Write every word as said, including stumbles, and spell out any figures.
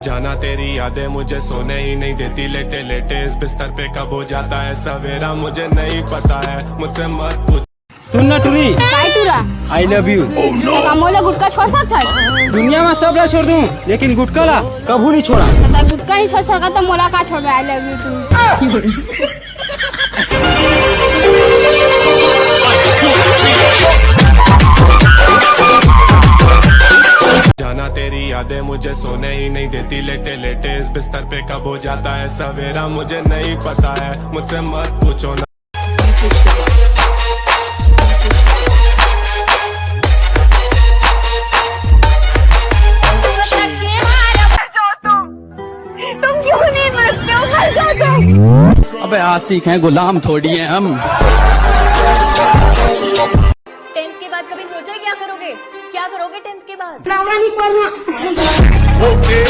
जाना तेरी यादें मुझे सोने ही नहीं देती। लेटे लेटे इस बिस्तर पे कब हो जाता है सवेरा, मुझे नहीं पता है, मुझसे मत पूछ। सुन ना टूरी, काय टूरा? I love you। त का मोला गुटखा छोड़ सकत हस? दुनिया में सब ला छोड़ दूं, लेकिन गुटखा ला कभू नहीं छोड़ा। त गुटखा नहीं छोड़ सकत त मोला का छोड़बे? I love you too। जाना तेरी यादें मुझे सोने ही नहीं देती। लेटे लेटे इस बिस्तर पे कब हो जाता है सवेरा, मुझे नहीं पता है, मुझसे मत पूछो ना। तुम क्यों नहीं मरते हो? मर जाओ तुम। अबे आशिक हैं, गुलाम थोड़ी हैं हम। टेंथ के बाद कभी सोचा है क्या करोगे? क्या करोगे टेंथ के बाद? नावा नहीं पढ़ना। Okay,